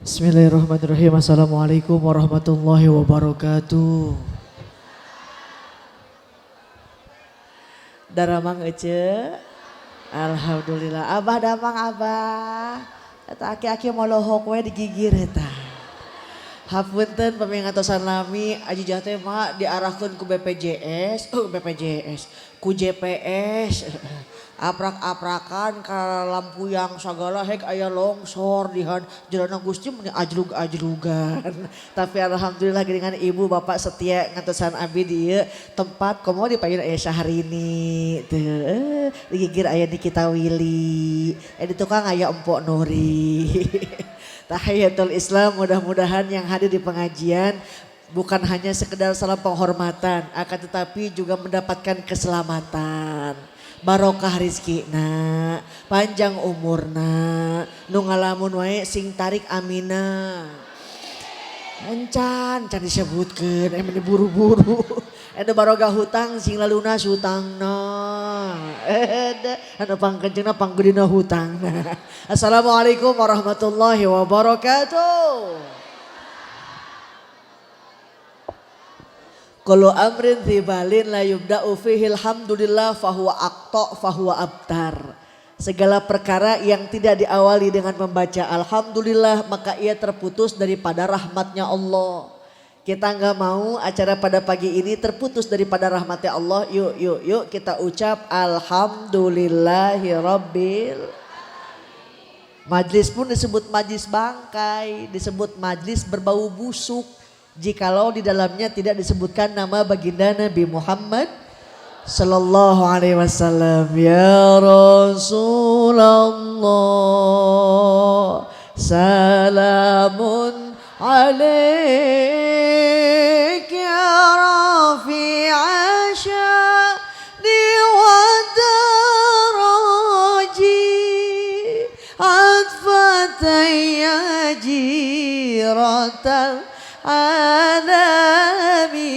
Bismillahirrahmanirrahim. Assalamualaikum warahmatullahi wabarakatuh. Daramang ece. Alhamdulillah. Abah damang abah. Eta aki-aki molohok we digigir eta. Hapunten pamingatosan lami aji teh mah diarahkeun ku BPJS, BPJS, ku JPS. Aprak-aprakan ka lampu yang sagala hek aya longsor dihan jalana Gusti meni ajlug-ajlugan. Tapi alhamdulillah geuningan ibu bapak setia ngantosan abi di ieu tempat komo di payun aya Syahrini teu digigir aya Nikita Willy, di tukang aya Empok Nuri. Tahiyatul Islam, mudah-mudahan yang hadir di pengajian bukan hanya sekedar salam penghormatan, akan tetapi juga mendapatkan keselamatan. Barokah rizkina, panjang umurna, nu ngalamun wae sing tarik amina. Encan, can disebutkeun, meni buru-buru. Anu baroga hutang sing lalunas hutangna. Anu pangkencengna panggedina hutangna. Assalamualaikum warahmatullahi wabarakatuh. Kullu amrin dzibalin la yubda'u fihi alhamdulillah fahuwa aqta fahuwa abtar. Segala perkara yang tidak diawali dengan membaca alhamdulillah maka ia terputus daripada rahmatnya Allah. Kita nggak mau acara pada pagi ini terputus daripada rahmatnya Allah. Yuk yuk yuk kita ucap alhamdulillahirabbil. Majlis pun disebut majlis bangkai, disebut majlis berbau busuk. Jikalau di dalamnya tidak disebutkan nama baginda Nabi Muhammad sallallahu alaihi wasallam. Ya Rasulullah salamun alaik ya rafi'a sya'ni wa daraji atfatan ya jiratal alami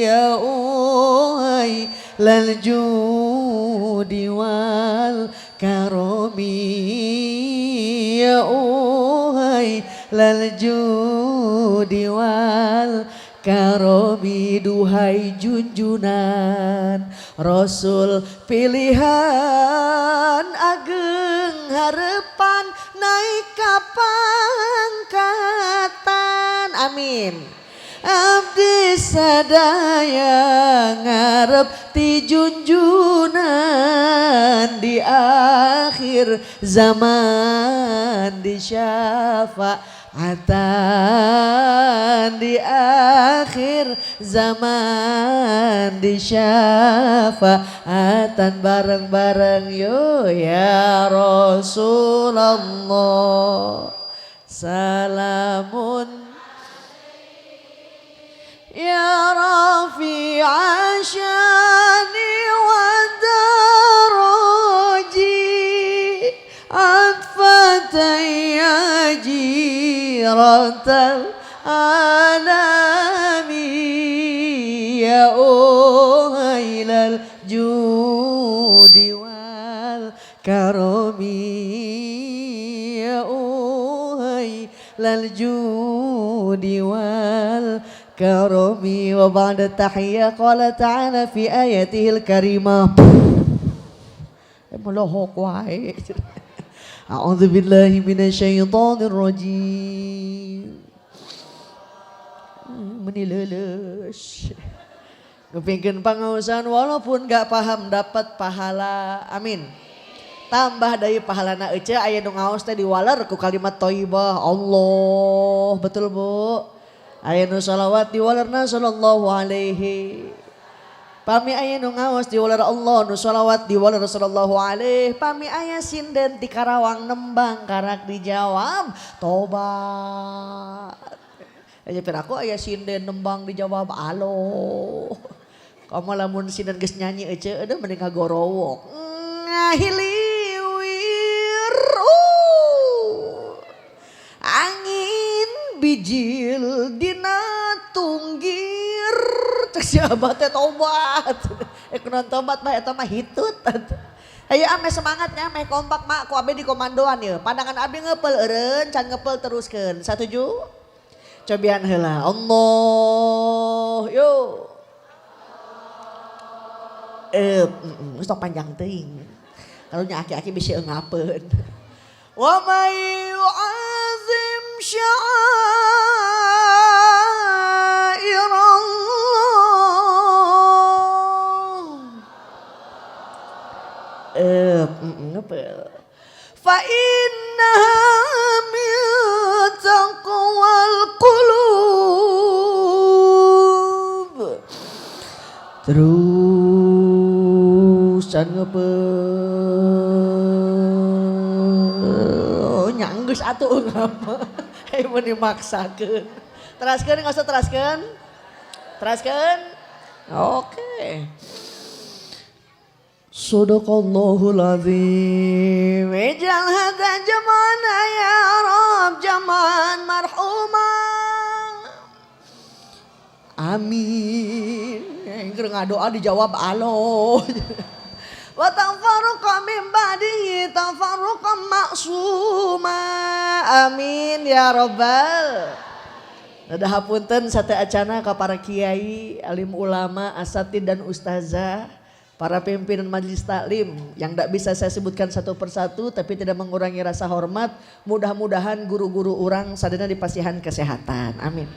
ya uhailal judi wal karami ya uhailal judi wal karami duhai junjunan Rasul pilihan ageng harapan naik kapangkatan amin. Abdi sadaya ngarep ti junjunan di akhir zaman di syafaatan di akhir zaman di syafaatan bareng-bareng yo ya Rasulullah salamun ya rafi'a syani wa daraji atfatan ya jiratal alami ya uhailal judi wal karami ya uhailal judi wal karami. Wa ba'da tahiyyah qala ta'ala fi ayatihil karimah. Melohok wae. A'udzu billahi minasyaitonir rajim. Meni leuleus. Ngupingkeun pangaosan walaupun gak paham dapat pahala. Amin. Tambah deui pahalana ece aya nu ngaos teh diwaler ku kalimat thayyibah. Allah, betul Bu. Aya nu shalawat diwalerna sallallahu alaihi. Pami aya nu ngaos diwaler Allah, nu shalawat diwaler sallallahu alaihi. Pami aya sinden ti Karawang nembang karak dijawab tobat. Aja piraku aya sinden nembang dijawab alo. Kamu lamun sinden geus nyanyi ece eueuh mending kagorowok. Ngahiliwir. Angin bijil dina tunggir cek si abah teh tobat. Kunaon tobat mah eta mah hitut. Ayo ame semangatnya, meh kompak mak, ku abdi di komandoan ya. Pandangan abdi ngepel eureun, can ngepel teruskeun. Satuju? Cobian heula. Allah, yo. Geus tong panjang teuing. Karunya aki-aki bisa ngapeun. Wa may yu'azim sya'air Allah. Ngepel. Fa innaha min taqwal qulub. Terus can ngepel. Nyanggeus atuh ngapa. Hei mun dimaksakeun. Teraskeun enggak usah teraskeun. Teraskeun. Oke. Sadaqallahul azim. Ij'al hadza jam'ana ya Rabb jam'an marhuma. Amin. Keur ngadoa dijawab alo. Wa tafarruqa min ba'dihi tafarruqan ma'suma. Amin ya rabbal. Dadah hapunten sate acana ka para kiai, alim ulama, asatid dan ustazah, para pimpinan majelis taklim yang tidak bisa saya sebutkan satu persatu tapi tidak mengurangi rasa hormat. Mudah-mudahan guru-guru urang sadayana dipasihan kesehatan. Amin.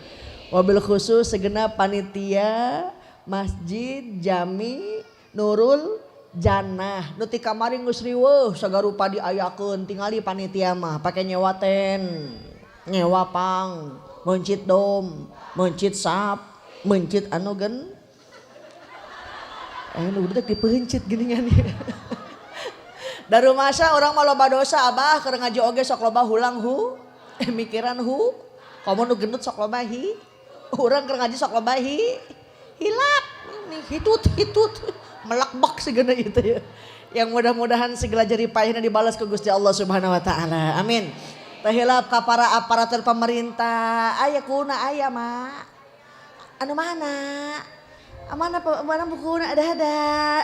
Wabil khusus segenap panitia Masjid Jami Nurul Jannah. Nu ti kamari geus riweuh sagarupa diayakeun tingali panitia mah pake nyewa ten, nyewa pang, meuncit dom, meuncit sap, meuncit anu gen. Nu udah dipeuncit geuningan. Darumasa urang mah loba dosa abah keur ngaji oge sok loba hulang hu, mikiran hu, komo nu gendut sok loba hi. Urang keur ngaji sok loba hi, hilap, ini hitut hitut, melakbak segala itu ya. Yang mudah-mudahan segala jerih payahna dibalas ke Gusti Allah Subhanahu wa taala. Amin. Teu hilap ka para aparatur pemerintah, aya kuna aya mak. Anu mana? Mana mana bukuna ada.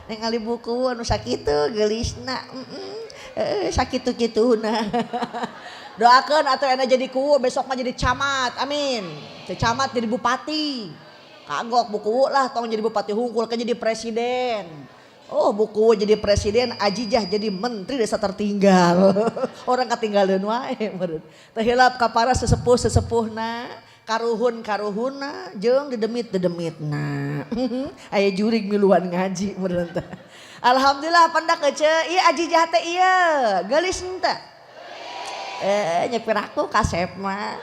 Ningali buku anu sakitu geulisna. Sakitu kituna. Doakeun atuh enak jadi kuwu besok mah jadi camat. Amin. Teu camat jadi bupati. Kagok buku lah tong jadi bupati hungkul kan jadi presiden. Oh buku jadi presiden, Ajijah jadi menteri desa tertinggal. Orang ketinggalan wae meureun. Teu hilap ka para sesepuh-sesepuhna, karuhun-karuhunna jeung dedemit-dedemitna. Aya jurig miluan ngaji meureun teh. Alhamdulillah pendak ece, ieu Ajijah teh ieu, geulis henteu? Nyepir aku kasep mah.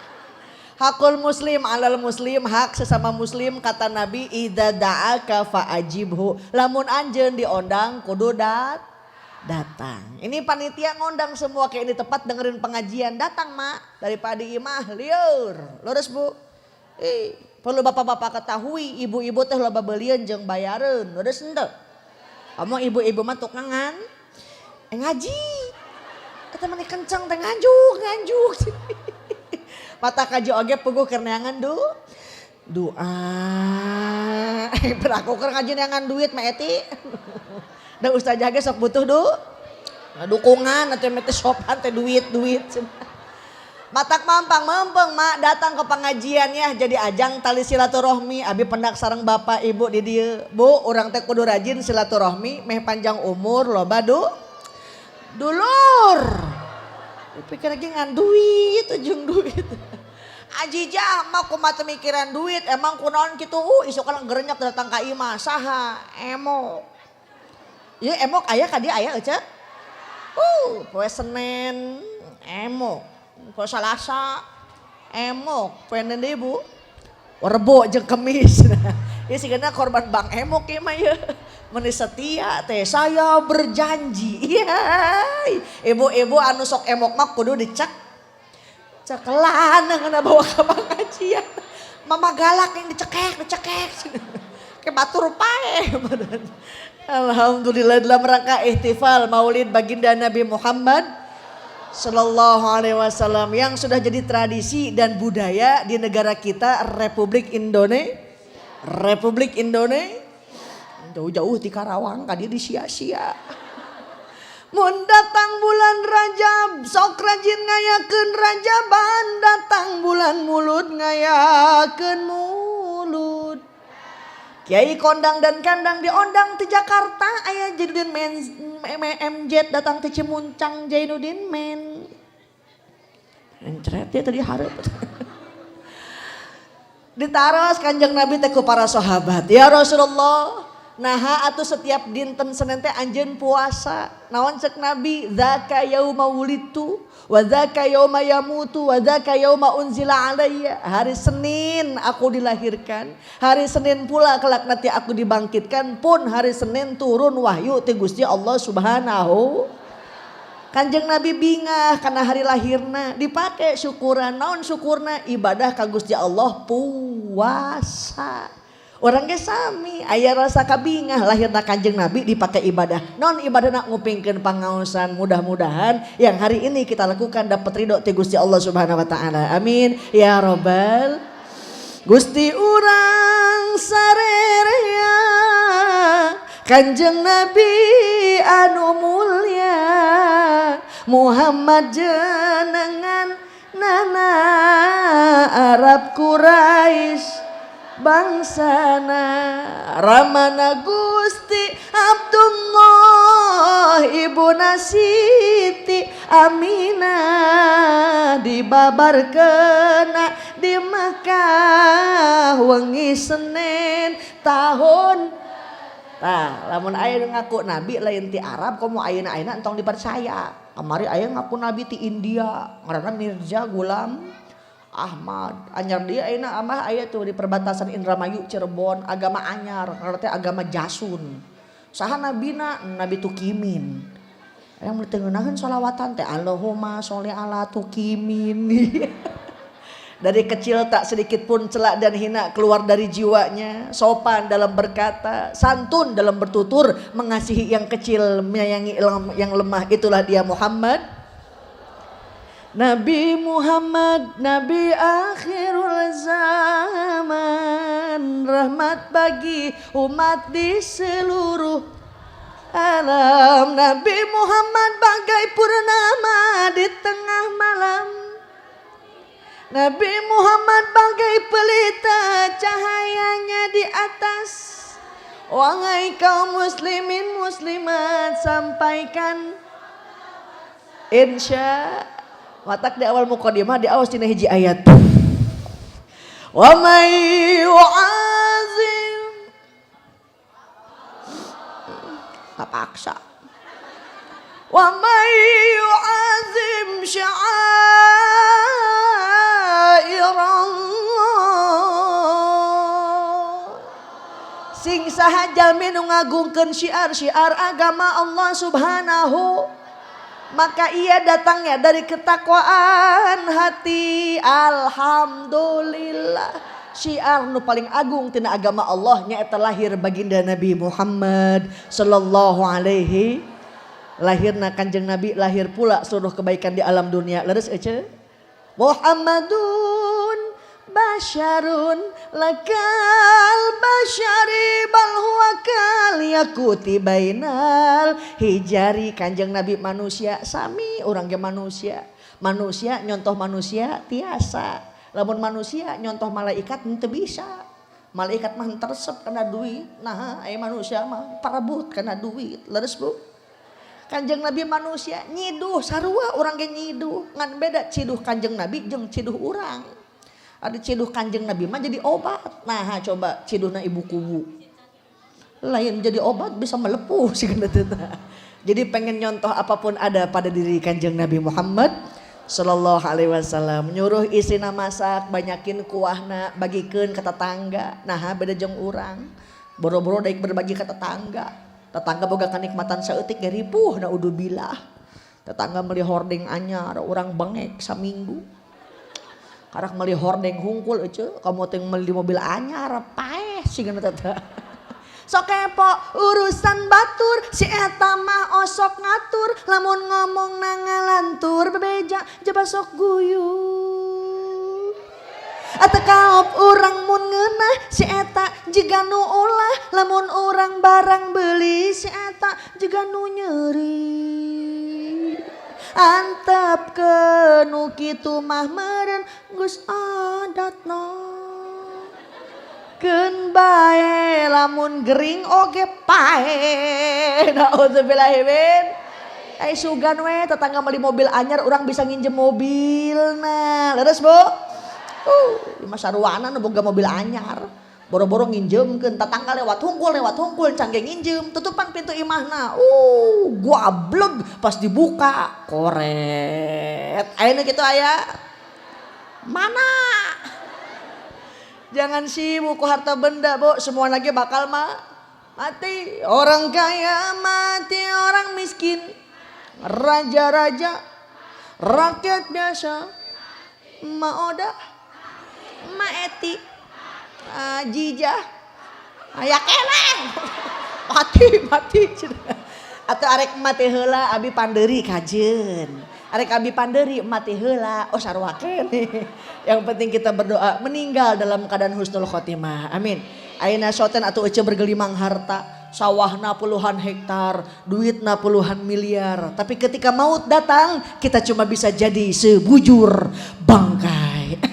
Hakul muslim alal muslim, hak sesama muslim kata Nabi idza da'aka fa'ajibhu. Lamun anjeun diondang kudu datang. Ini panitia ngondang semua kayak ini tempat dengerin pengajian, datang mak daripada imah lieur. Lurus Bu. Perlu bapak-bapak ketahui ibu-ibu teh loba belieun jeung bayareun. Lurus henteu? Kamu ibu-ibu mah tukangan ngaji. Eta mah kenceng teh nganjuk, nganjuk. Mata kaji oge puguh keur neangan doa. Beraku keur ngaji neangan duit mah eti. Da ustazah ge sok butuh dukungan atuh mah teh sopan teh duit-duit. Matak mampang mempeng mak datang ke pengajian ya jadi ajang tali silaturahmi abi pendak sareng bapak ibu di dieu. Bu, urang teh kudu rajin silaturahmi meh panjang umur loba dulur. Pikir lagi ngan duit ujung duit. Ajijah mah kumaha teu mikiran duit emang kunaon kitu isukan gerenyek datang ka imah saha emok. Ieu emok aya ka dieu aya ece? Poe Senen emok, poe Salasa emok, poe naon deui Bu? Rebo jeung Kemis. Ieu sigana korban Bang Emok ieu mah ieu. Meuni setia teh saya berjanji. Iya. Ibu-ibu anu sok emok mah kudu dicek cekelan ngeuna bawa ka pengajian. Mama galak yang dicekek, dicekek. Ke batur paeh. Alhamdulillah dalam rangka ihtifal Maulid baginda Nabi Muhammad Sallallahu alaihi wasallam yang sudah jadi tradisi dan budaya di negara kita Republik Indonesia. Republik Indonesia. Jauh-jauh ti Karawang ka dieu disia-sia. Mun datang bulan Rajab sok rajin ngayakeun rajaban, datang bulan Mulud ngayakeun mulud. Kiai kondang dan kandang diondang ti Jakarta, aya Jainuddin Men MJ datang ti Cimuncang Jainuddin Men. Encret ya tadi hareup. Ditaros Kanjeng Nabi teh ku para sahabat, "Ya Rasulullah, naha atuh setiap dinten Senin teh anjeun puasa?" Naon cek Nabi? "Dzaka yauma wulidtu wa dzaka yauma yamutu wa dzaka yauma unzila alayya." Hari Senin aku dilahirkan, hari Senin pula kelak nanti aku dibangkitkan, pun hari Senin turun wahyu ti Gusti Allah Subhanahu. Kanjeng Nabi bingah karena hari lahirna dipakai syukuran. Naon syukurna? Ibadah ka Gusti Allah, puasa. Urang ge sami aya rasa kabingah lahirna Kanjeng Nabi dipakai ibadah. Naon ibadahna? Ngupingkeun pangaosan. Mudah-mudahan yang hari ini kita lakukan dapat ridho ti Gusti Allah Subhanahu wa taala. Amin ya robbal. Gusti urang sarerea, Kanjeng Nabi anu mulia, Muhammad jenengan nana, Arab Quraisy bangsana, Ramana Gusti Abdullah, Ibuna Siti Aminah, dibabarkeuna di Mekah wengi Senin tahun. Tah, lamun aya nu ngaku nabi lain ti Arab komo ayeuna-ayeuna, entong dipercaya. Kamari aya ngaku nabi ti India, ngaranna Mirza Ghulam Ahmad. Anyar dia ayeuna amah aya tuh di perbatasan Indramayu Cirebon, agama anyar, ngaranna teh agama Jasun. Saha nabina? Nabi Tukimin. Yang mun teu ngeunaheun sholawatan teh Allahumma sholli ala Tukimin. Dari kecil tak sedikit pun celak dan hina keluar dari jiwanya. Sopan dalam berkata, santun dalam bertutur, mengasihi yang kecil, menyayangi yang lemah. Itulah dia Muhammad. Nabi Muhammad, Nabi akhirul zaman, rahmat bagi umat di seluruh alam. Nabi Muhammad bagai purnama di tengah malam. Nabi Muhammad bagai pelita cahayanya di atas. Wahai kaum muslimin muslimat, sampaikan insya matak di awal mukadimah di awas tina hiji ayat. Wa may yu'azim kapaksa. Wa may yu'azim sya'air Allah, sing saha jalmi nu ngagungkeun syiar-syiar agama Allah Subhanahu, maka ia datangnya dari ketakwaan hati. Alhamdulillah, syiar nu paling agung tina agama Allah nyaeta lahir baginda Nabi Muhammad sallallahu alaihi. Lahirna Kanjeng Nabi, lahir pula seluruh kebaikan di alam dunia. Leres ece? Muhammadun basyarun lakal basyari bal huwa kal yakuti bainal hijari. Kanjeng Nabi manusia, sami urang ge manusia. Manusia nyontoh manusia tiasa, lamun manusia nyontoh malaikat henteu bisa. Malaikat mah teresep kana duit, nah aya manusia mah parebut kana duit. Leres, Bu? Kanjeng Nabi manusia, nyiduh sarua urang ge nyiduh, ngan beda ciduh Kanjeng Nabi jeung ciduh urang. Ada ciduh Kanjeng Nabi mah jadi obat. Nah, coba ciduhna ibu kubu lain jadi obat, bisa melepuh sih. Jadi pengen nyontoh apapun ada pada diri Kanjeng Nabi Muhammad Sallallahu Alaihi Wasallam. Nyuruh istrina masak, banyakin kuahna, bagikeun ke tetangga. Nah, beda jeung urang, boro-boro daik berbagi ke tetangga, tetangga boga kenikmatan saeutik ge ripuh. Naudzubillah, tetangga beli hordeng anyar, urang bengek saminggu. Karak meuli hordeng hungkul ece, kamu teh beli mobil anyar paeh sih teh. Sok kepo urusan batur, si eta mah osok ngatur, lamun ngomong ngalantur, bebeja jaba sok guyu. Atau Top urang mun ngeunah, si eta jiga nu ulah. Lamun urang barang beli, si eta jiga nu nyeri. Antepkeun nu kitu mah, meureun geus adatna. Keun bae, lamun gering oge pae. Naudzubillahi min. Eh, sugan we tetangga beli mobil anyar, urang bisa nginjem mobil. Nah, leres, Bu? Di masa ruana nu boga mobil anyar. Boro-boro nginjemkeun, tetangga lewat hungkul can ge nginjem, tutupan pintu imahna. Guableg pas dibuka, koret. Aya nu kitu aya? Mana? Jangan sibuk ku harta benda, Bu. Semua lagi bakal mati. Orang kaya mati, orang miskin. Raja-raja, rakyat biasa. Ma Oda, Ma Eti, Jijah, aya keneh. Mati, mati. Atau arek mati heula, abi pandeuri kajeun. Arek abi pandeuri mati heula, oh sarua keneh. Yang penting kita berdoa meninggal dalam keadaan husnul khotimah. Amin. Ayeuna soten atuh ece bergelimang harta, sawahna puluhan hektar, duitna puluhan miliar. Tapi ketika maut datang, kita cuma bisa jadi sebujur bangkai.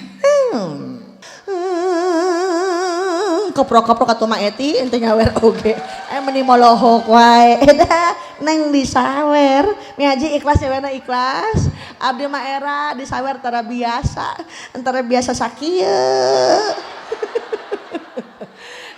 Koprok-koprok atuh Ma Eti ente nyawer oge. Eh, meni molohok wae. Eta neng disawer. Mi Haji ikhlas nyawerna, ikhlas. Abdi mah era disawer tara biasa. Antara biasa sakieu.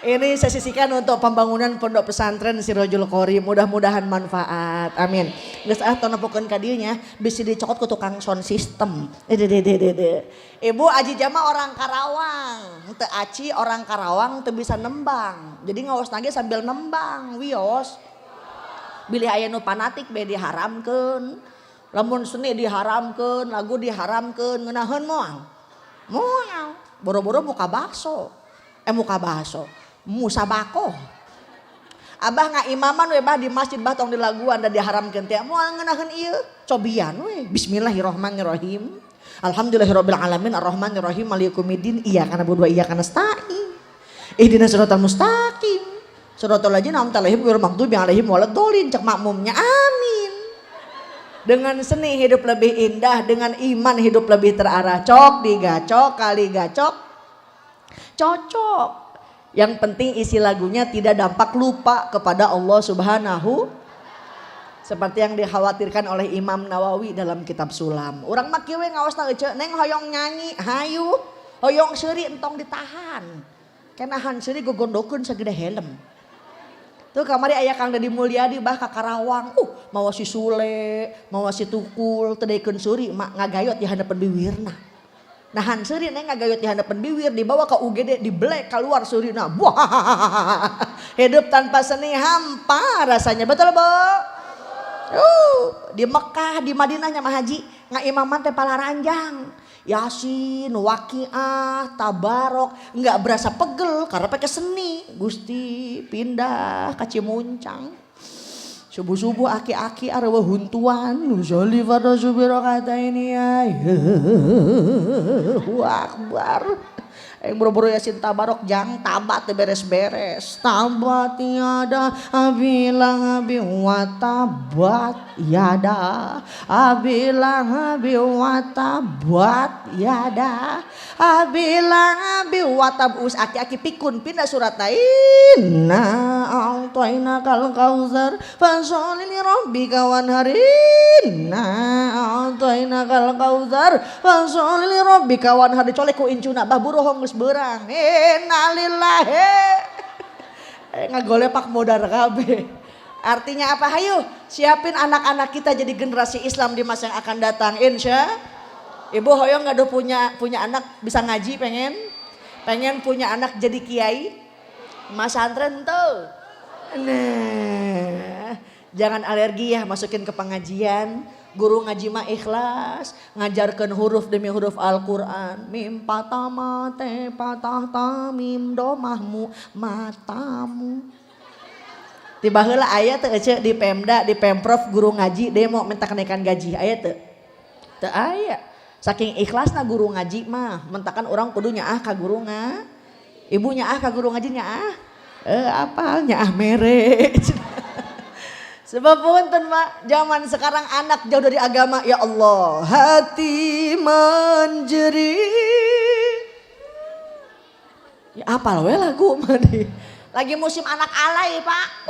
Ini saya sisihkan untuk pembangunan pondok pesantren Sirojul Qori. Mudah-mudahan manfaat. Amin. Geus ah, tong nempokeun ka dieu nya, bisi dicokot ku tukang sound system. Ede de de de. Ibu Aji Jama orang Karawang. Teu aci orang Karawang teu bisa nembang. Jadi ngaos ge sambil nembang, wios. Bilih aya nu fanatik be diharamkeun. Lamun seni diharamkeun, lagu diharamkeun, ngeunaheun moal? Moal. Boro-boro muka bakso. Eh, muka bakso. Musabaqoh. Abah ngaimaman we, bah, di masjid, bah, tong dilaguan da diharamkeun teh moal ngeunaheun ieu. Cobian we. Bismillahirrahmanirrahim. Alhamdulillahirabbil alamin arrahmanirrahim maliki yaumiddin iyyaka na'budu wa iyyaka nasta'in. Ihdinas siratal mustaqim. Siratal ladzina an'amta alaihim ghairil maghdubi alaihim waladdallin. Cek makmumnya amin. Dengan seni hidup lebih indah, dengan iman hidup lebih terarah. Cok digacok, kali gacok, cocok. Yang penting isi lagunya tidak dampak lupa kepada Allah Subhanahu, seperti yang dikhawatirkan oleh Imam Nawawi dalam kitab Sulam. Urang mah kieu we ngaosna ece, neng hoyong nyanyi, hayu, hoyong seuri entong ditahan. Kenahan seuri gogondokeun sagede helm. Tuh kamari aya Kang Deddy Mulyadi, bah, ka Karawang. Mawa si Sule, mawa si Tukul, teu daekeun seuri mak ngagayot di handapeun biwirna. Nahan seuri, neng, ngagayot di handapeun biwir, dibawa ke UGD, dibelek keluar seurina. Wah, hidup tanpa seni hampa rasanya. Betul, Bu? Di Mekah, di Madinah nya mah haji, ngaimaman teh palaranjang. Yasin, Waqiah, Tabarok, nggak berasa pegel karena pakai seni. Gusti pindah ke Cimuncang. Subuh-subuh aki-aki arwah huntuan. Nusholli fardhu subhi ini ya. Akbar. Yang boro-boro Yasin Tabarok jang tabat beres-beres. Tabat yada abi lahabi wa tabat yada abi lahabi wa tabat yada abi lahabi wa tab. Us aki-aki pikun pindah surat inna a'tainakal kautsar fasholli li rabbika wanhar, inna a'tainakal kautsar fasholli li rabbika wanhar, dicolek ku incuna, bah, buruhong geus beurang, innalillahi, eh, ngagolepak modar kabeh. Artinya apa? Hayu siapin anak-anak kita jadi generasi Islam di masa yang akan datang, insya. Ibu hoyong nggak punya punya anak bisa ngaji? Pengen? Pengen punya anak jadi kiai? Masantren tuh. Nah, jangan alergi ya, masukin ke pengajian. Guru ngaji mah ikhlas, ngajarkan huruf demi huruf Al-Quran. Mim patah mate patah tamim domahmu matamu. Tiba heula aya teu ece di Pemda, di Pemprov guru ngaji demo minta kenaikan gaji? Aya teu? Teu aya. Saking ikhlasna guru ngaji mah, mentakan orang kudu nyaah ka guru nga. Ibu nyaah ka guru ngaji nyaah. Apal nyaah mere. Sebab punten Pak, zaman sekarang anak jauh dari agama, ya Allah, hati menjerit. Ya apal we lagu mah. Lagi musim anak alay, Pak.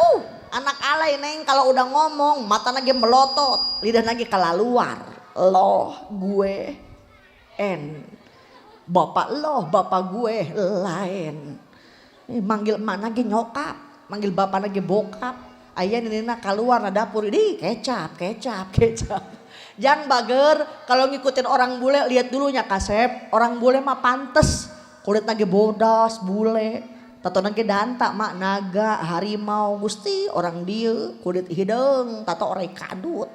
Anak alay neng kalau udah ngomong mata lagi melotot, lidah lagi kelaluar. Loh gue en. Bapak loh, bapak gue lain. Manggil emak lagi nyokap, manggil bapak lagi bokap. Ayah nina keluar na dapur, di kecap, kecap, kecap. Jangan bager kalau ngikutin orang bule, lihat dulunya kasep. Orang bule mah pantes, kulit lagi bodas, bule. Tato lagi danta mak naga, harimau, gusti orang dia kulit hidung, tato orang kadut.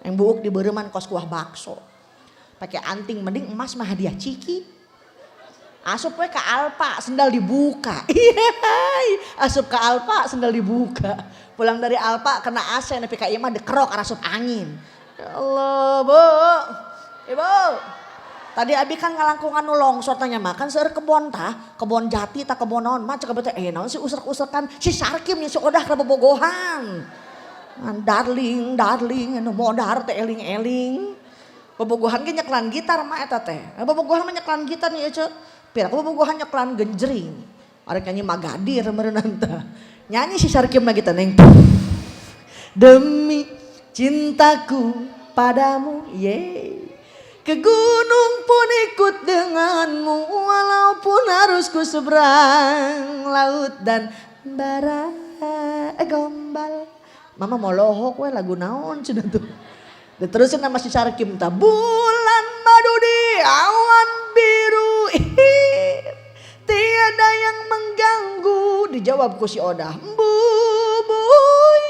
Yang buuk di bereman kos kuah bakso. Pakai anting mending emas mah hadiah ciki. Asup we ke Alfa, sendal dibuka. Iya, asup ke Alfa, sendal dibuka. Pulang dari Alfa kena AC nepi ka imah dikerok asup angin. Ya Allah, Bu. Ibu. Tadi abi kan ngalangkungan nu longsor tanya makan seueur kebon tah, kebon jati tah, kebon naon mah cek teh naon sih usrek-usrekan si Sarkim si Odah keur bobogohan. Darling, darling, anu modar teh eling-eling. Bobogohan ge nyeklan gitar mah eta teh. Bobogohan mah nyeklan gitar nih ece. Pira bobogohan nyeklan genjering. Arek nyanyi Magadir meureunana tah. Nyanyi si Sarkim lagi teh neng. Demi cintaku padamu, ye. Ke gunung pun ikut denganmu walaupun harus ku seberang laut dan barat gombal. Mama mau lohok we lagu naon cenah tuh. Diterusin sama si Sarkim tah, bulan madu di awan biru. Tiada yang mengganggu. Dijawab ku si Odah, bubuy.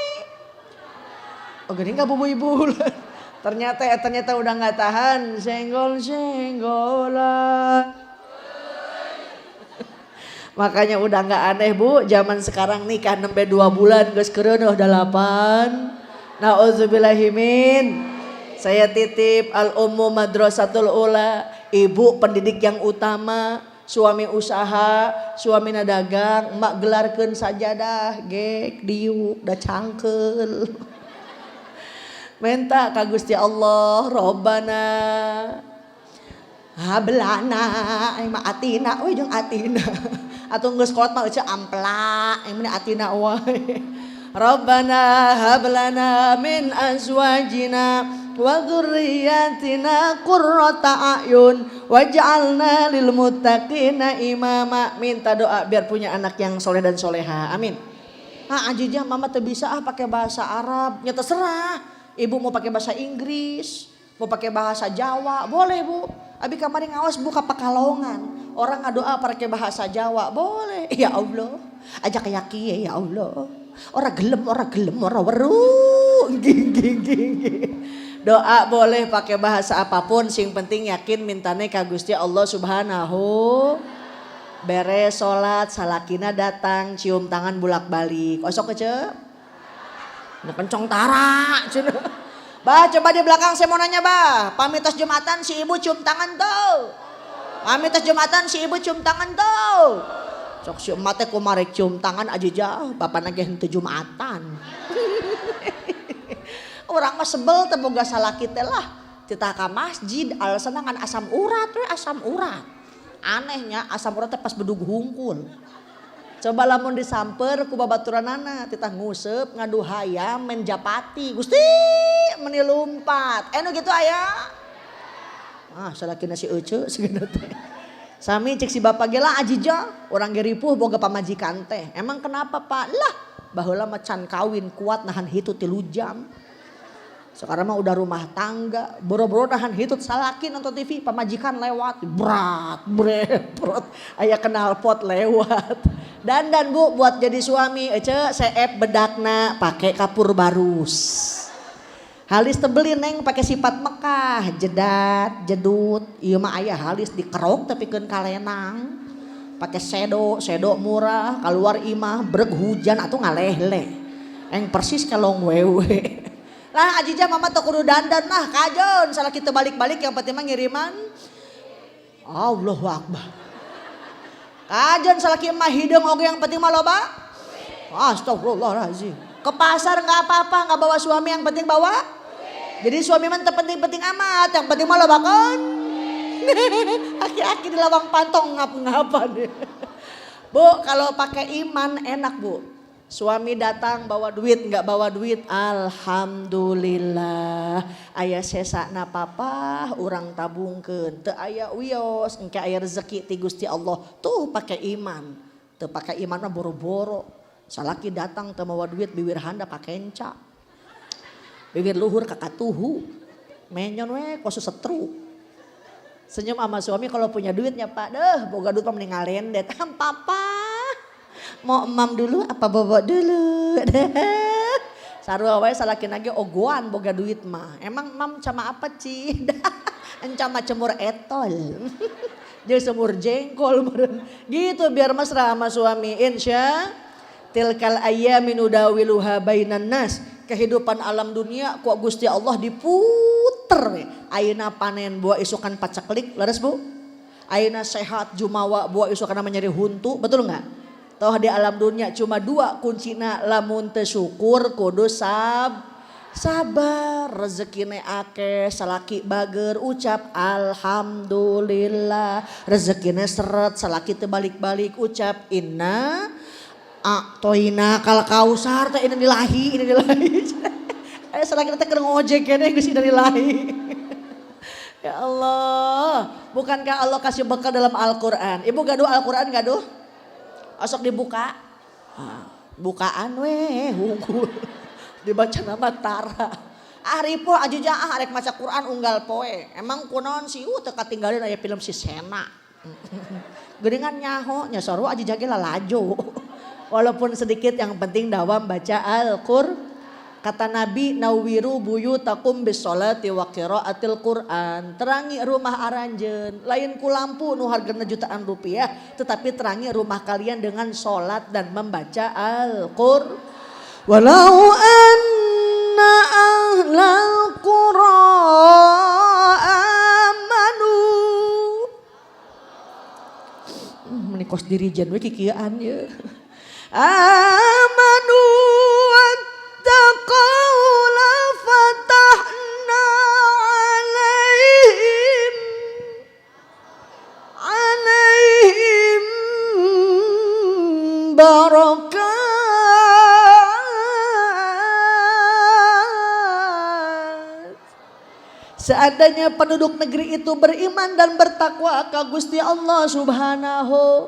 Oh gini nggak bubuy bulan. Ternyata ya ternyata udah nggak tahan, senggol senggolan. Makanya udah nggak aneh Bu, zaman sekarang nikah nembe 2 bulan geus keureuneuh 8. Nauzubillahimin. Saya titip al ummu madrasatul ula, ibu pendidik yang utama, suami usaha, suami dagang, emak gelarkeun sajadah, gek diuk da cangkeul. Minta ka Gusti Allah, Robbana hablana aing mah atina we jeung atina. Atuh geus kolot mah euceu ampla, aing mah atina wae. Rabbana hablana min azwajina wa dzurriyyatina qurrata a'yun waj'alna lil muttaqina imama. Minta doa biar punya anak yang soleh dan soleha. Amin. Ah ajijah mama teu bisa ah pakai bahasa Arab. Ya terserah. Ibu mau pakai bahasa Inggris, mau pakai bahasa Jawa, boleh Bu. Abi kamari ngawas buka Pekalongan. Orang ngadoa pakai bahasa Jawa, boleh. Ya Allah, aja kayak kieu ya Allah. Ora gelem, ora gelem, ora weruh. Ging, ging, ging, ging. Doa boleh pakai bahasa apapun, sing penting yakin mintane ka Gusti Allah Subhanahu. Beres salat, salakina datang, cium tangan bulak-balik. Osok kece? Nah kencong tara. Bah coba di belakang saya mau nanya bah. Pamitas Jumatan si ibu cium tangan tuh. Pamitas Jumatan si ibu cium tangan tuh. Sok si emak teh kumarek cium tangan aja jauh. Bapak nage henteu Jumatan. Orang mah sebel teh boga salaki teh lah. Titah ka masjid alasan ngan asam urat we asam urat. Anehnya asam urat teh pas bedug hungkul. Coba lamun disamper ku babaturanana titah nguseup ngadu hayam main japati. Gusti meni lumpat. Nu gitu aya. Ah salakina si Ece segena teh. Sami cek si bapak ge lah ajija urang ge ripuh boga pamajikan teh. Emang kenapa Pak? Lah baheula mah can kawin kuat nahan hitut 3 jam. Sekarang mah udah rumah tangga, boro-boro nahan hitut salaki nonton TV, pamajikan lewat, berat, brepot, aya knalpot lewat. Dan Bu buat jadi suami, ece seep bedakna pakai kapur barus. Halis tebelin neng pakai sifat Mekah, jedat, jedut, ieu mah aya halis dikerok tapi keun kalenang. Pakai sedo, sedo murah, keluar imah breg hujan atau ngalehle. Eng persis kalong wewe. Lah Ajijah mama teu kudu dandan lah kajon salah kita balik-balik yang penting mah ngiriman. Allahu Akbar. Kajon salaki mah hideung oge yang penting mah loba. Astagfirullahalazim. Ke pasar nggak apa-apa, nggak bawa suami yang penting bawa. Jadi suami mah penting-penting amat, yang penting mah loba kan. Aki-aki di lawang pantong ngap-ngapan. Bu, kalau pakai iman enak, Bu. Suami datang bawa duit, nggak bawa duit, alhamdulillah. Aya sesana papa, urang tabungkeun. Teu aya wios, engke aya rezeki ti Gusti Allah. Tuh pakai iman. Teu pakai iman mah boro-boro. Salaki datang teu mawa duit bibir handap pakenca. Bibir luhur kakatuhu. Menyon we kos setru. Senyum sama suami kalau punya duitnya, Pak. Deh, boga duit mah mending ngalendet. Papa mau emam dulu apa bobok dulu? Sarua wae salaki ge ogoan boga duit mah. Emang mam sama apa, Ci? Encam cemur etol. Jeung semur jengkol meureun. Gitu biar mesra sama suami, insya. Tilkal ayyami nudawiluha bainan nas. Kehidupan alam dunia ku Gusti Allah diputer we. Ayeuna panen buah isukan paceklik, leres, Bu? Ayeuna sehat jumawa buah isukan nyeri huntu, betul nggak? Toh di alam dunia cuma dua kuncina, lamun teu syukur kudu sabar. Rezekine akeh, salaki bager, ucap alhamdulillah. Rezekine seret, salaki teu balik-balik, ucap inna a'toina kal kausar teh, innalillahi innalillahi. Eh, salaki teh keur ngojek keneh geus innalillahi. Ya Allah, bukankah Allah kasih bekal dalam Al-Qur'an? Ibu gaduh Al-Qur'an, gaduh? Osok dibuka. Ah, bukaan we hungkul. Dibaca nama tara. Ah, ripuh ajuja ah, arek maca Quran unggal poe. Emang kunaon sih? Teu katinggalin aya film si Sena. Geuningan nyaho nya sarua ajuja ge lalajo. Walaupun sedikit yang penting dawam baca Al-Qur. Kata Nabi, nawiru buyutakum bisolati wa qiraatil Quran. Terangi rumah aranjeun, lain ku lampu nu hargana jutaan rupiah, tetapi terangi rumah kalian dengan sholat dan membaca Al-Qur. Walau anna ahlal qura amanu. Meni kos dirijen we kikieuan ye. Amanu wattaqau la fatahna alaihim alaihim barakat. Seandainya penduduk negeri itu beriman dan bertakwa ke Gusti Allah Subhanahu,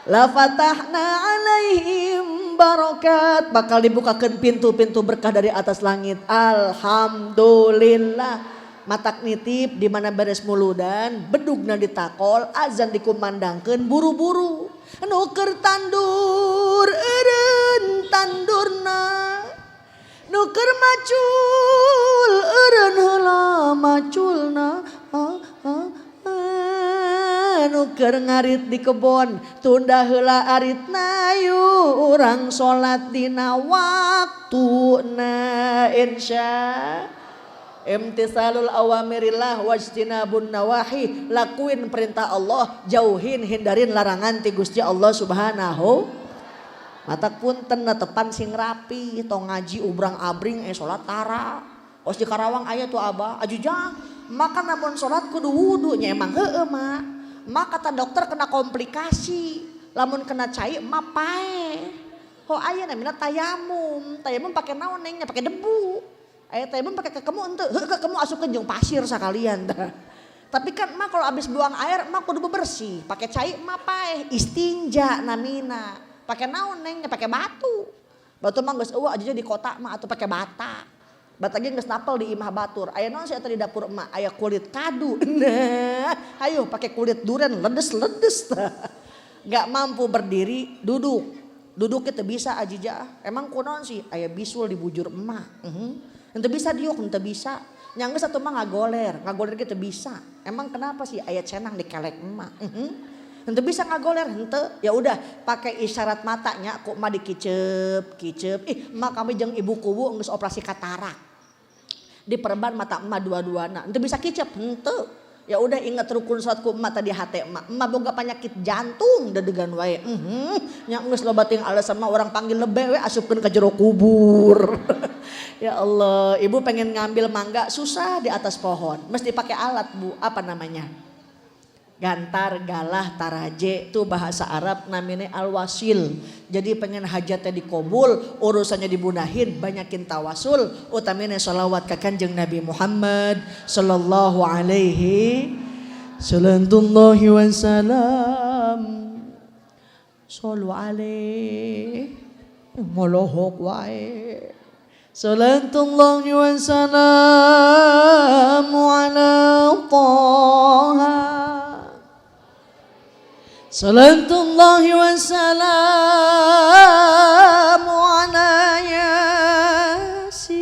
la fatahna alaihim barokat, bakal dibukakan pintu-pintu berkah dari atas langit. Alhamdulillah. Matak nitip di mana beres muludan, bedugna ditakol, azan dikumandangkeun, buru-buru. Nu keur tandur eureun tandurna, nu keur macul eureun heula maculna, nu keur ngarit di kebon tunda heula aritna, urang salat dina waktuna, insya. Imtisalul awamirillah wajtinabun nawahi, lakuin perintah Allah, jauhin, hindarin larangan ti Gusti Allah Subhanahu. Matak punten, tepan sing rapi, tong ngaji ubrang abring, eh salat tara. Os di Karawang aya tuh abah, ajujang maka namun salat kudu wudu nya. Emang heeh, mak. Mak kata dokter kena komplikasi, lamun kena cai emak paeh. Oh, aya namina tayamum. Tayamum pakai naon, Neng? Nya pakai debu. Aya tayamum pakai kekemu ente? Heuh, kekemu asupkeun jeung pasir sakalian tah. Tapi kan emak kalau habis buang air emak kudu bebersih, pakai cai emak paeh, istinja namina. Pakai naon, Neng? Nya pakai batu. Batu mah geus eueuh aja di kota mah, atau pakai bata. Bata ge geus napel di imah batur. Aya naon sih eta di dapur emak? Aya kulit kadu. Nah, ayo pakai kulit duren ledes-ledes tah. Gak mampu berdiri, duduk. Duduk kita bisa ajija. Emang kunaon sih? Aya bisul di bujur emak. Ente bisa diuk, ente bisa. Nyangga satu mah ngagoler, ngagoler kita bisa. Emang kenapa sih? Aya cenang di kelek emak. Ente bisa ngagoler, ente. Ya udah, pakai isyarat matanya, kok emak dikicep, kicep. Ih, emak kami jeung ibu kuwu geus operasi katarak. Diperban mata emak dua-duana. Henteu bisa kicep, henteu. Ya udah, ingat rukun salat ku emak tadi hate emak. Emak boga penyakit jantung, dedegan wae. Nya geus loba ting alasan mah, orang panggil lebe we asupkeun ka jero kubur. Ya Allah, ibu pengen ngambil mangga susah di atas pohon. Mesti pakai alat, Bu. Apa namanya? Gantar, galah, taraje itu bahasa Arab namanya al-wasil. Jadi pengen hajatnya dikobul, urusannya dimudahin, banyakin tawasul, utamanya sholawat ke Kanjeng Nabi Muhammad sallallahu alaihi sallallahu wasallam. Sallu alaihi, molohok wae. Salatullahi wassalamu ala Taha. Salatullahi wassalamu ala Yasin,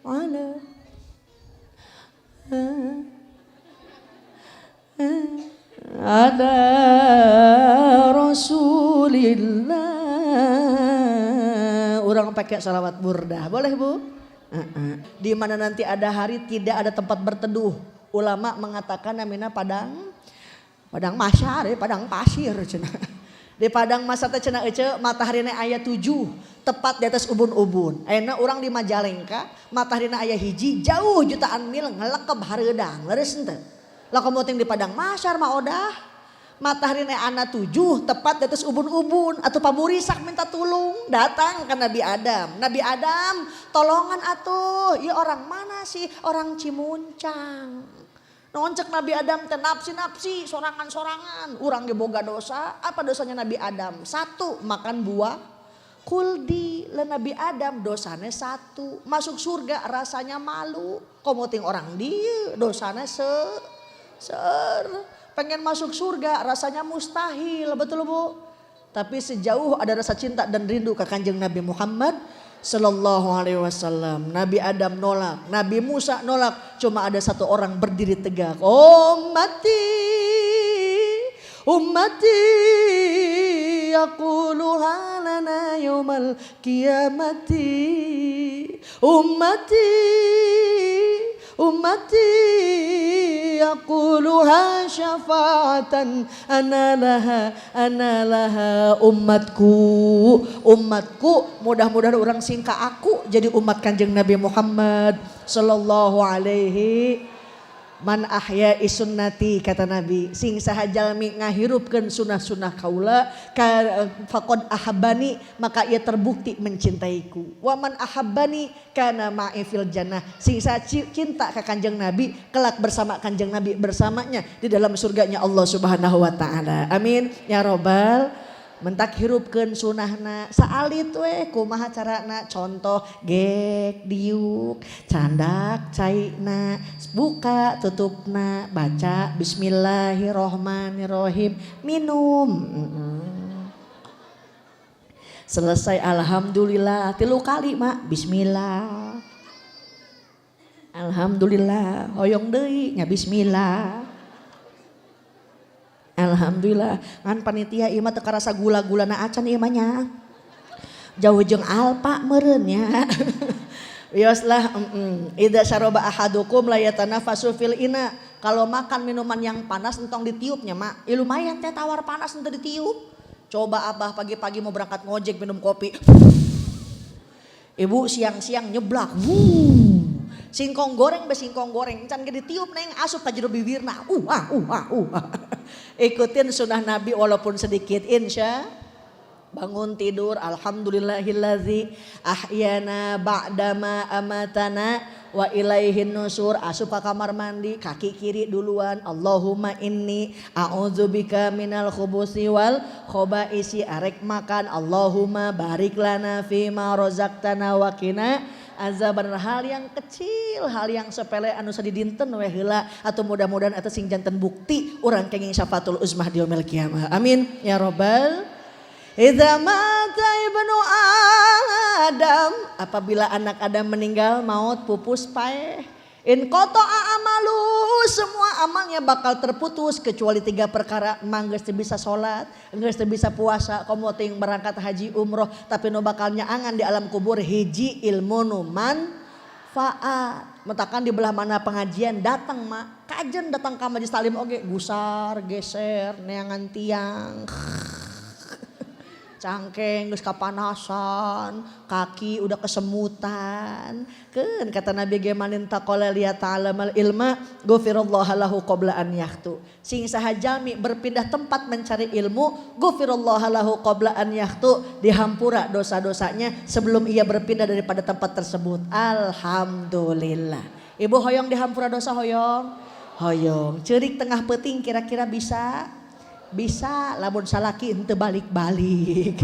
ala ala Rasulillah. Orang pakai salawat burdah boleh, Bu? Di mana nanti ada hari tidak ada tempat berteduh. Ulama mengatakan namanya padang padang mahsyar ya, padang pasir cenah. Di padang mahsyar teh cenah ece mataharina aya 7 tepat di atas ubun-ubun. Ayeuna urang di Majalengka mataharina aya 1, jauh jutaan mil ngelekeb hareudang, leres henteu? Lah, komo di padang mahsyar mah odah matahari ana 7 tepat di atas ubun-ubun atau paburisak minta tulung datang ke Nabi Adam. Nabi Adam, tolongan atuh, ya orang mana sih? Orang Cimuncang. Naon cek Nabi Adam teh? Nafsi-nafsi, sorangan-sorangan. Urang ge boga dosa. Apa dosanya Nabi Adam? Satu, makan buah kuldi. Lah, Nabi Adam dosanya satu. Masuk surga rasanya malu. Komo ting orang dia dosanya se ser. Pengen masuk surga rasanya mustahil, betul, Bu? Tapi sejauh ada rasa cinta dan rindu ke Kanjeng Nabi Muhammad Sallallahu Alaihi Wasallam. Nabi Adam nolak, Nabi Musa nolak. Cuma ada satu orang berdiri tegak. Ummati, ummati yaquluha lana yaumal qiyamati. Ummati, ummati yaquluha syafa'atan ana laha, ana laha. Umatku, umatku, mudah-mudahan orang singka aku jadi umat Kanjeng Nabi Muhammad sallallahu alaihi. Man ahya sunnati, kata Nabi, sing saha jalmi ngahirupkeun sunah-sunah kaula ka, faqad ahabbani, maka ia terbukti mencintaiku. Wa man ahabbani kana ma'i fil jannah, sing saha cinta ka Kanjeng Nabi kelak bersama Kanjeng Nabi, bersamanya di dalam surganya Allah Subhanahu wa taala. Amin ya robbal. Mentak hirupkeun sunahna saalit we, kumaha carana? Contoh, gek diuk, candak caina, buka tutupna, baca bismillahirrohmanirrohim, minum. Selesai alhamdulillah tilu kali mak, bismillah, alhamdulillah, hoyong deui nya, bismillah, alhamdulillah. Ngan panitia ieu mah teu karasa gula-gulana acan ieu mah nya. Jauh jeung alpa meureun nya. Wios lah. Idza syaraba ahadukum la yatanafasu fil ina. Kalau makan minuman yang panas entong ditiupnya, Mak. Ya lumayan teh tawar panas entong ditiup. Coba abah pagi-pagi mau berangkat ngojek minum kopi. Ibu siang-siang nyeblak. Wuh. Singkong goreng be singkong goreng can ge ditiup, neng, asup ka jero bibirna. Ah ah ah. Ikutin sunnah Nabi walaupun sedikit, insya. Bangun tidur, alhamdulillahillazi ahyana ba'dama amatana wa ilaihin nusur. Asup ka kamar mandi, kaki kiri duluan. Allahumma inni a'udzubika minal khubusi wal khobaisi. Arek makan, Allahumma barik lana fima razaqtana wa qina azaban. Hal yang kecil, hal yang sepele anu sadidinten we heula atau mudah-mudahan eta sing janten bukti urang kenging syafaatul uzmah di yaumil kiamah. Amin ya robbal. Idza mata ibnu Adam, apabila anak Adam meninggal, maut, pupus, paeh. In qata'a amalu, semua amalnya bakal terputus kecuali tiga perkara. Mang geus teu bisa salat, geus teu bisa puasa, komo teuing berangkat haji umroh, tapi nu bakal nyaangan di alam kubur hiji, ilmu nu manfaat. Matakan di belah mana pengajian datang mak, kajen datang ka majelis taklim oge gusar geser neangan tiang. Cangkeng geus kapanasan, kaki udah kesemutan. Keun kata Nabi ge, man intaqala liyata'allamal ilma ghufirallahu lahu qabla an yakhtu. Sing saha jalmi berpindah tempat mencari ilmu, ghufirallahu lahu qabla an yakhtu, dihampura dosa-dosanya sebelum ia berpindah daripada tempat tersebut. Alhamdulillah. Ibu hoyong dihampura dosa, hoyong? Hoyong. Ceurik tengah peuting kira-kira bisa? Bisa, lamun salaki henteu balik-balik.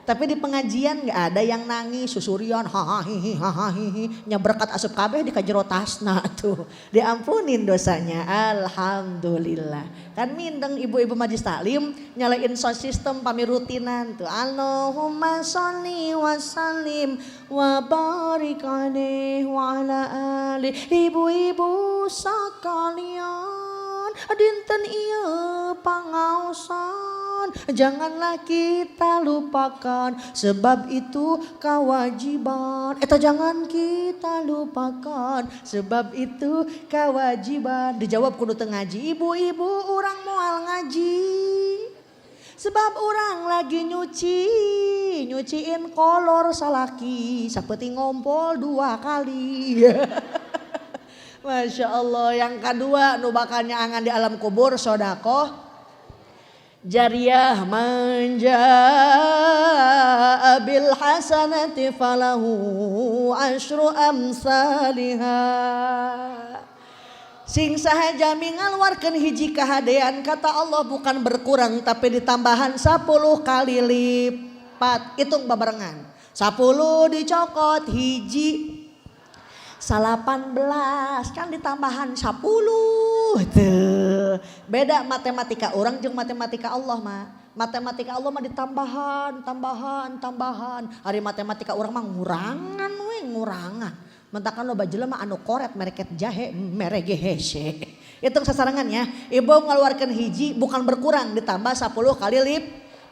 Tapi di pengajian nggak ada yang nangis, susurian, hahaha hahaha, nya berkat asup kabeh di kajero tasna tuh. Diampunin dosanya, alhamdulillah. Kan mindeng ibu-ibu majlis taklim nyalain sound system pami rutinan tuh. Allahumma sholli wa sallim wa barik alaihi wa ala ali. Ibu-ibu sekalian, dinten ieu pangaosan, janganlah kita lupakan sebab itu kewajiban. Eta jangan kita lupakan sebab itu kewajiban. Dijawab kudu teu ngaji, ibu-ibu urang moal ngaji sebab orang lagi nyuci, nyuciin kolor salaki seperti ngompol dua kali. Masya Allah. Yang kedua nu bakal nyaangan di alam kubur, sodakoh jariah. Man jaa bil hasanati falahu asyru amsalha. Sing saha jalmi ngaluarkeun hiji kahadean, kata Allah bukan berkurang tapi ditambahan 10 kali lipat. Hitung babarengan. 10 dicokot hiji, 18, kan ditambahan 10 tuh. Beda matematika orang jeung matematika Allah mah. Matematika Allah mah ditambahan, tambahan, tambahan. Ari matematika orang mah ngurangan we, ngurangan. Mentakan loba jelema anu koret mereket jahe merege hese. Hitung sasarengan ya. Ibu ngeluarkan hiji bukan berkurang, ditambah 10 kali lip.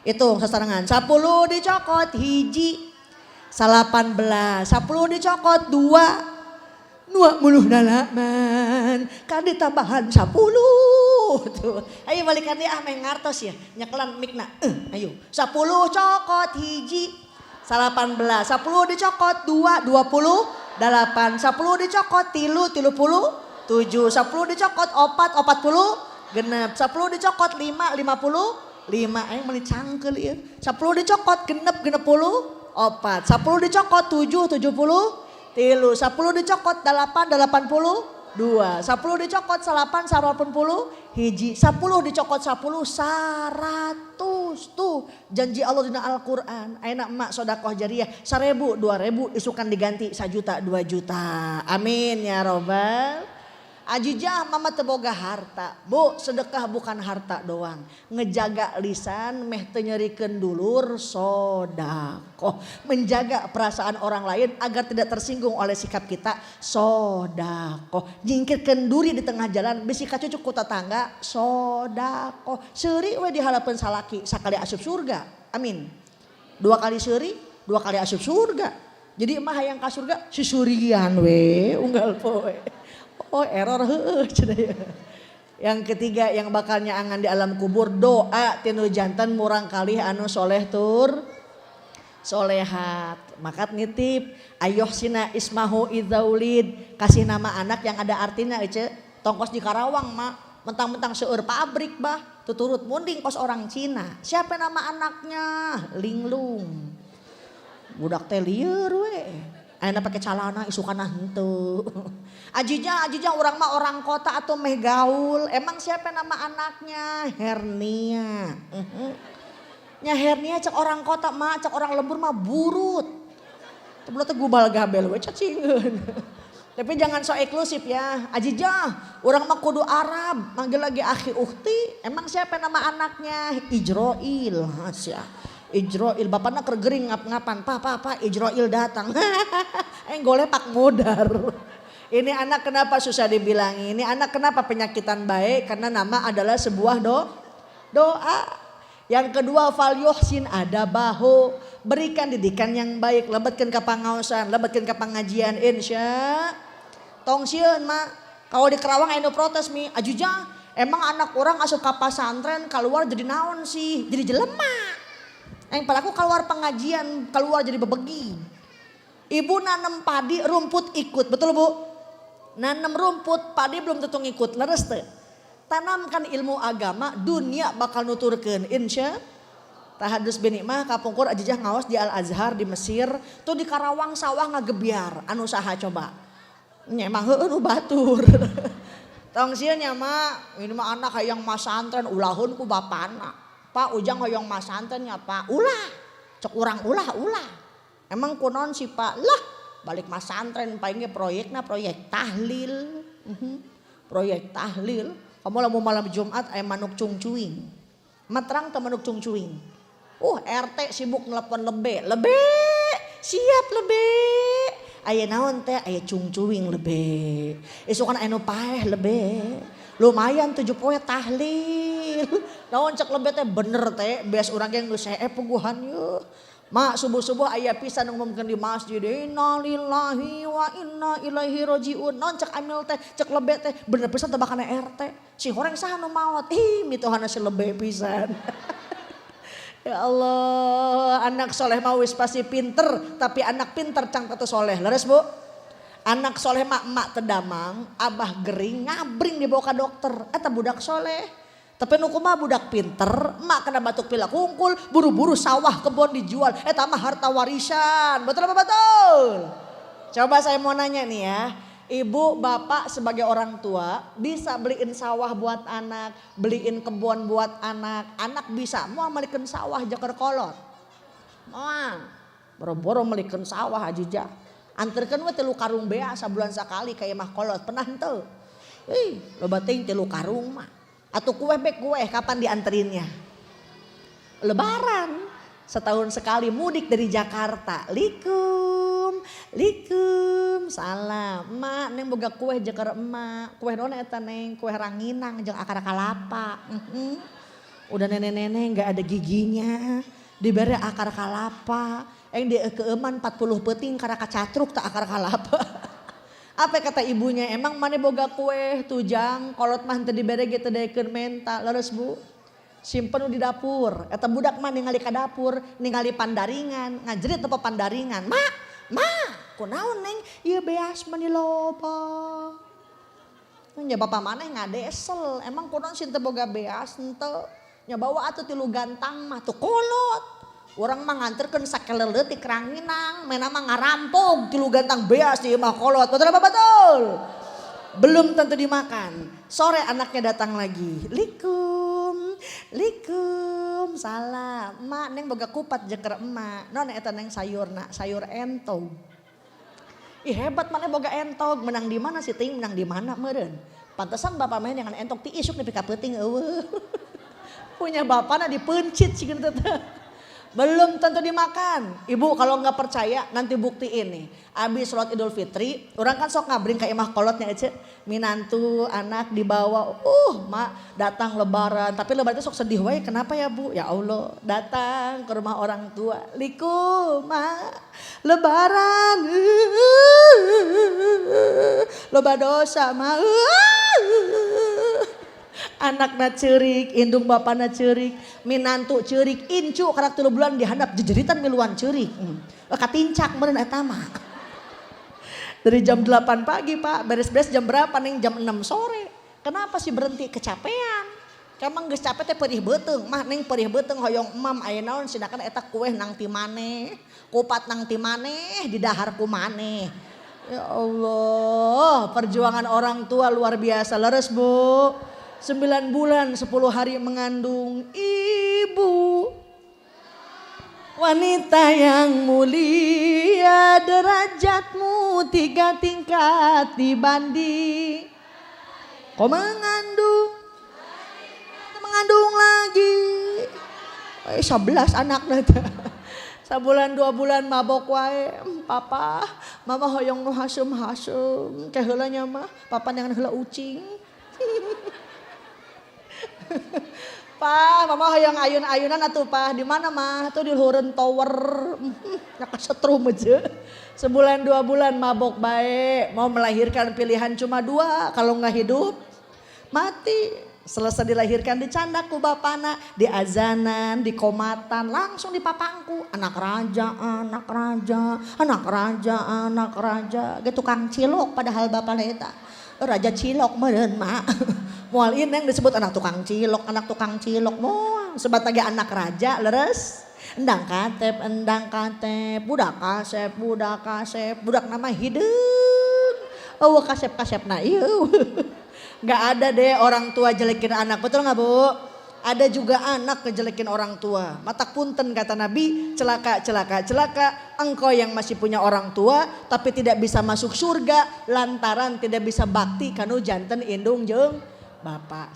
Hitung sasarengan. 10 dicokot hiji, 18. 10 dicokot dua, 28, kan ditambahan 10 tuh. Ayo balikan dia, ah, meh ngartos ya, nyekelan mikna. Ayo 10 cokot hiji, 18. 10 dicokot dua, 28. 10 dicokot tilu, 37. 10 dicokot opat, 46. 10 dicokot lima, 55. Ayo meuli cangkeul ieu. 10 dicokot genep, 64. 10 dicokot tujuh, 73. 10 dicokot delapan, 82. 10 dicokot salapan, 81. 10 dicokot 10, 100 tuh. Janji Allah dina Al-Quran. Ayeuna emak sodakoh jariah 1000, 2000, isukan diganti 1 juta, 2 juta. Amin ya robbal. Ajijah, mama teu boga harta. Bu, sedekah bukan harta doang. Ngejaga lisan meh teu nyerikeun dulur sodakoh. Menjaga perasaan orang lain agar tidak tersinggung oleh sikap kita sodakoh. Nyingkirkeun duri di tengah jalan bisi kacucuk ku tetangga sodakoh. Seuri we dihalapeun salaki sakali asup surga. Amin. Dua kali seuri, dua kali asup surga. Jadi emak hayang ka surga sisurian we unggal poe. Oh, error heueuh cenah ya. Yang ketiga yang bakal nyaangan di alam kubur, doa tinu janten murang kali anu soleh tur solehat. Maka nitip ayohsina ismahu idzaulid, kasih nama anak yang ada artinya. Ece tongkos di Karawang mak, mentang-mentang seueur pabrik bah tuturut munding kos orang Cina. Siapa nama anaknya? Linglung. Budak teh lieur we. Ayeuna pakai celana, isukana henteu. Ajijah, ajijah, orang mah orang kota atau meh gaul. Emang siapa nama anaknya? Hernia. Nya hernia cek orang kota mah, cek orang lembur mah burut. Teu teh gubal gabel we cacingeun. Tapi jangan so eksklusif ya. Ajijah, orang mah kudu Arab, manggil lagi akhi ukhti. Emang siapa nama anaknya? Ijroil. Hasya. Ijroil, bapaknya keur gering ngap-ngapan, "Pa, pa, pa, Ijroil datang." Eh, golepak modar. Ini anak kenapa susah dibilangi? Ini anak kenapa penyakitan baik? Karena nama adalah sebuah doa. Yang kedua فليحسن أدبه. Berikan didikan yang baik, lebetkeun ka pangaosan, lebetkeun ka pengajian insya. Tong sieun, Mak. Kalau di Kerawang anu protes mi, "Ajujah, emang anak urang asup ka pasantren keluar jadi naon sih? Jadi jelema. Yang pelaku keluar pengajian, keluar jadi bebegi." Ibu nanam padi, rumput ikut, betul, Bu? Nanam rumput, padi belum tentu ngikut, leres teu? Tanamkan ilmu agama, dunia bakal nuturkeun, insya. Tahadus mah kapungkur Ajijah ngawas di Al Azhar di Mesir, tuh di Karawang sawah ngagebiar, anu saha coba? Nya emang heueuh nu batur. Tong sieun nya, Mak, ini mah anak hayang masantren ulaheun ku bapana. "Pak, Ujang hayang masantren ya, Pak." "Ulah." Cek urang ulah ulah. "Emang kunaon sih, Pak?" "Lah, balik masantren paling proyekna proyek tahlil." Proyek tahlil. Kamu lah mau malam Jumat aya manuk cungcuing. Materang teu manuk cungcuing? RT sibuk nelpon lebe. "Lebe, siap, Lebe. Aya naon teh?" "Aya cungcuing, Lebe. Isukan aya nu paeh, Lebe. Lumayan 7 poe tahlil." "Naon cek Lebe teh?" "Bener teh, beas urang ge geus hee puguhan yeuh. Mak, subuh-subuh aya pisan ngumumkeun di masjid, innalillahi wa inna ilaihi rajiun." "Naon cek amil teh?" "Cek Lebe teh, bener pisan tebakana RT. Si horeng saha nu maot?" "Ih, mitohana si Lebe pisan." Ya Allah, anak soleh mah wis pasti pinter, tapi anak pinter can tangtu soleh. Leres, Bu? Anak soleh mah emak teu damang, abah gering, ngabring dibawa ke dokter. Eta budak soleh. Tapi nu kumaha budak pinter, emak kena batuk pilek hungkul, buru-buru sawah kebon dijual. Eta mah harta warisan. Betul apa betul? Coba saya mau nanya nih ya. Ibu, bapak sebagai orang tua bisa beliin sawah buat anak, beliin kebun buat anak. Anak bisa mau melikeun sawah jakar kolot? Moal. Boro-boro melikeun sawah aja. Anterkeun we 3 karung beas sabulan sakali ka imah kolot. Pernah henteu? Ih, loba teuing 3 karung mah. Atau kue bek kue kapan dianterinnya? Lebaran. Setahun sekali mudik dari Jakarta. Likum, likum, salam. "Emak, Neng boga kue jeker emak." "Kue naon eta, Neng?" "Kue ranginang jeung akar kalapa." Udah nenek-nenek nggak ada giginya. Diberi akar kalapa. Yang di keeman 40 peting karena kacatruk tak akar kalapa. Apa kata ibunya? "Emang mana boga kue tujang, kolot mah teu dibere ge teu daekeun menta." Leres, Bu? Simpen di dapur. Eta budak mah ningali ka dapur, ningali pandaringan, ngajerit apa pandaringan. "Mak, Mak, kunaon, Neng?" "Ieu beas mani loba." Nya bapak maneh ngadesel, "Emang kunaon sih teu boga beas henteu?" "Nya bawa atuh 3 gantang mah tuh kolot. Urang mah nganterkeun sakeler leutik ranginang, mena mah ngarampok 3 gantang beas di imah kolot." Betul apa betul? Belum tentu dimakan. Sore anaknya datang lagi. Likum, likum, salam. "Mak, Neng boga kupat jeker emak." "Naon eta, Neng?" "Sayur nak, sayur entog." "Ih, hebat mana boga entog, menang di mana sih ting, menang di mana meureun? Pantesan bapak main dengan entog ti isuk nepi ka peuting euweuh. Punya bapakna dipeuncit sih gitu. Belum tentu dimakan. Ibu kalau nggak percaya nanti buktiin nih. Abis sholat Idul Fitri, orang kan sok ngabring ka imah kolotnya aja. Minantu, anak dibawa, Mak datang Lebaran. Tapi Lebaran itu sok sedih wae, kenapa ya, Bu? Ya Allah, datang ke rumah orang tua. "Liku, Mak, Lebaran. Loba dosa, Mak." Anakna ceurik, indung bapana ceurik, minantu ceurik, incu karak 3 bulan dihandap jejeritan miluan ceurik. Katincak meureun eta mah. Dari jam 8 pagi, Pak, beres-beres jam berapa nih? Jam 6 sore. Kenapa sih berhenti? Kecapean. Emang geus capek teh perih beuteung, "Mah, Neng perih beuteung hoyong emam." "Aya naon?" "Sedangkan eta kue nang ti maneh, kupat nang ti maneh, didahar ku maneh." Ya Allah, perjuangan orang tua luar biasa. Leres, Bu? 9 bulan 10 hari mengandung ibu. Wanita yang mulia derajatmu tiga tingkat dibanding. Kau mengandung, mengandung lagi. 11 anak. Sabulan 2 bulan mabok wae. Papa, Mama hoyong nu haseum-haseum. Ke heula nya mah, Papa neangan heula ucing. Pa, Mama hoyong ayun-ayunan atuh, Pa. Di mana, Mah? Tuh di luhureun tower. Nya kasetrum aja. Sebulan 2 bulan mabok bae. Mau melahirkan, pilihan cuma dua. Kalau nggak hidup, mati. Selesai dilahirkan dicandak ku bapana, diazanan, dikomatan, langsung dipapangku. Anak raja, anak raja, anak raja, anak raja. Ge tukang cilok padahal bapana eta. Raja cilok meureun, Mak. Moal ini yang disebut anak tukang cilok, anak tukang cilok. Moal sebat lagi anak raja leres. Endang katep, endang katep, budak kasep, budak kasep, budak nama hideung. Oh, kasep kasep na ieu. Gak ada deh orang tua jelekin anak, betul nggak, Bu? Ada juga anak kejelekin orang tua. Matak punten, kata Nabi, celaka, celaka, celaka. Engkau yang masih punya orang tua tapi tidak bisa masuk surga lantaran tidak bisa bakti kanu janten indung jeung bapak.